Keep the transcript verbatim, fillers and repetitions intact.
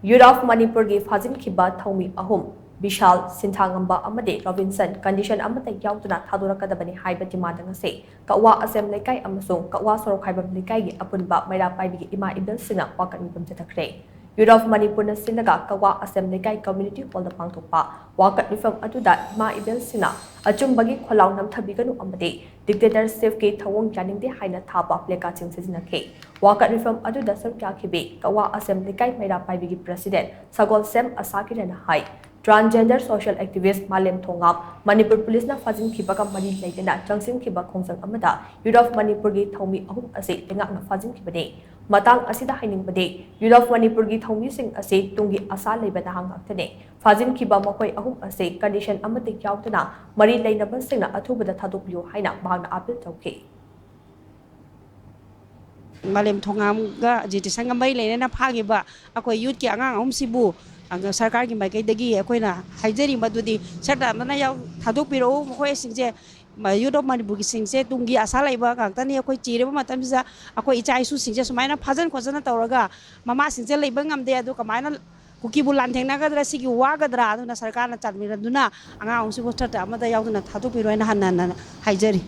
Youth of ꯃꯅꯤꯄꯨꯔꯒꯤ ꯐꯥꯖꯤꯟꯈꯤꯕ ꯊꯧꯃꯤ ꯑꯍꯨꯝ, ꯕꯤꯁꯥꯜ, ꯁꯤꯟꯊꯥꯉꯝꯕ ꯑꯃꯗꯤ ꯔꯣꯕꯤꯟꯁꯟ, condition ꯑꯃꯠꯇ ꯌꯥꯎꯗꯅ ꯊꯥꯗꯣꯔꯛꯀꯗꯕꯅꯤ ꯍꯥꯏꯕ demand ꯉꯁꯤ ꯀꯛꯋꯥ ꯑꯁꯦꯝ ꯂꯩꯀꯥꯏ ꯑꯃꯁꯨꯡ ꯀꯛꯋꯥ ꯁꯣꯔꯣꯛꯈꯥꯏꯕꯝ ꯂꯩꯀꯥꯏꯒꯤ ꯑꯄꯨꯟꯕ ꯃꯩꯔꯥ ꯄꯥꯏꯕꯤꯒꯤ ꯏꯃꯥ ꯏꯕꯦꯜꯁꯤꯡꯅ ꯋꯥꯀꯠ ꯃꯤꯐꯝ ꯆꯠꯊꯈ꯭ꯔꯦ꯫ Youth of ꯃꯅꯤꯄꯨꯔꯅ ꯁꯤꯜꯂꯒ ꯀꯛꯋꯥ ꯑꯁꯦꯝ ꯂꯩꯀꯥꯏ community hallꯗ ꯄꯥꯡꯊꯣꯛꯄ ꯋꯥꯀꯠ ꯃꯤꯐꯝ ꯑꯗꯨꯗ ꯏꯃꯥ ꯏꯕꯦꯜꯁꯤꯡꯅ ꯑꯆꯨꯝꯕꯒꯤ ꯈꯣꯜꯂꯥꯎ ꯅꯝꯊꯕꯤꯒꯅꯨ ꯑꯃꯗꯤ dictatorshipꯀꯤ ꯊꯧꯑꯣꯡ ꯌꯥꯅꯤꯡꯗꯦ ꯍꯥꯏꯅ ꯊꯥꯕ placardꯁꯤꯡ ꯁꯤꯖꯤꯟꯅꯈꯤ꯫ ꯋꯥꯀꯠ ꯃꯤꯐꯝ ꯑꯗꯨꯗ ꯁꯔꯨꯛ ꯌꯥꯈꯤꯕꯤ ꯀꯛꯋꯥ ꯑꯁꯦꯝ ꯂꯩꯀꯥꯏ ꯃꯩꯔꯥ ꯄꯥꯏꯕꯤꯒꯤ president ꯁꯒꯣꯜꯁꯦꯝ ꯑꯁꯥꯀꯤꯔꯅ ꯍꯥꯏ, transgender social activist ꯃꯥꯂꯦꯝ ꯊꯣꯉꯥꯝ ꯃꯅꯤꯄꯨꯔ ꯄꯨꯂꯤꯁꯅ ꯐꯥꯖꯤꯟꯈꯤꯕꯒ ꯃꯔꯤ ꯂꯩꯅꯅ ꯆꯪꯁꯤꯟꯈꯤꯕ ꯈꯣꯡꯖꯪ ꯑꯃꯗ Youth of ꯃꯅꯤꯄꯨꯔꯒꯤ ꯊꯧꯃꯤ ꯑꯍꯨꯝ ꯑꯁꯤ ꯂꯩꯉꯥꯛꯅ ꯐꯥꯖꯤꯟꯈꯤꯕꯅꯤ꯫ ꯃꯇꯥꯡ ꯑꯁꯤꯗ ꯍꯥꯏꯅꯤꯡꯕꯗꯤ, Youth of ꯃꯅꯤꯄꯨꯔꯒꯤ ꯊꯧꯃꯤꯁꯤꯡ ꯑꯁꯤ ꯇꯨꯡꯒꯤ ꯑꯁꯥ ꯂꯩꯕ ꯅꯍꯥ ꯉꯥꯛꯇꯅꯤ꯫ ꯐꯥꯖꯤꯟꯈꯤꯕ ꯃꯈꯣꯏ ꯑꯍꯨꯝ ꯑꯁꯤ condition ꯑꯃꯠꯇ ꯌꯥꯎꯗꯅ ꯃꯔꯤ ꯂꯩꯅꯕꯁꯤꯡꯅ ꯑꯊꯨꯕꯗ ꯊꯥꯗꯣꯛꯄꯤꯌꯨ ꯍꯥꯏꯅ ꯃꯍꯥꯛꯅ appeal ꯇꯧꯈꯤ꯫ ꯃꯥꯂꯦꯝ ꯊꯣꯉꯥꯝꯒ agitation ꯒ ꯃꯔꯤ ꯂꯩꯅꯅ ꯐꯥꯈꯤꯕ ꯑꯩꯈꯣꯏ youth ꯀꯤ ꯑꯉꯥꯡ ꯑꯍꯨꯝꯁꯤꯕꯨ ꯁꯔꯀꯥꯔꯒꯤ ꯃꯥꯏꯀꯩꯗꯒꯤ ꯑꯩꯈꯣꯏꯅ ꯍꯥꯏꯖꯔꯤ ꯃꯗꯨꯗꯤ ꯁꯔꯀꯥꯔꯅ ꯌꯥꯎ ꯊꯥꯗꯣꯛꯄꯤꯔꯛꯎ꯫ ꯃꯈꯣꯏꯁꯤꯡꯁꯦ youth of ꯃꯅꯤꯄꯨꯔꯒꯤꯁꯤꯡꯁꯦ ꯇꯨꯡꯒꯤ ꯑꯁꯥ ꯂꯩꯕ ꯉꯥꯛꯇꯅꯤ꯫ ꯑꯩꯈꯣꯏ ꯆꯤꯔꯕ ꯃꯇꯝꯁꯤꯗ ꯑꯩꯈꯣꯏ ꯏꯆꯥ ꯏꯁꯨꯁꯤꯡꯁꯦ ꯁꯨꯃꯥꯏꯅ ꯐꯥꯖꯤꯟ ꯈꯣꯠꯆꯤꯟꯅ ꯇꯧꯔꯒ ꯃꯃꯥꯁꯤꯡꯁꯦ ꯂꯩꯕ ꯉꯝꯗꯦ꯫ ꯑꯗꯨ ꯀꯃꯥꯏꯅ ꯀꯨꯀꯤꯕꯨ ꯂꯥꯟꯊꯦꯡꯅꯒꯗ꯭ꯔꯥ? ꯁꯤꯒꯤ ꯋꯥꯒꯗ꯭ꯔꯥ? ꯑꯗꯨꯅ ꯁꯔꯀꯥꯔꯅ ꯆꯥꯟꯕꯤꯔꯗꯨꯅ ꯑꯉꯥꯡ ꯑꯍꯨꯝꯁꯤꯕꯨ ꯁꯔꯇ ꯑꯃꯗ ꯌꯥꯎꯗꯅ ꯊꯥꯗꯣꯛꯄꯤꯔꯣ ꯍꯥꯏꯅ ꯍꯟꯅ ꯍꯟꯅ ꯍꯥꯏꯖꯔꯤ꯫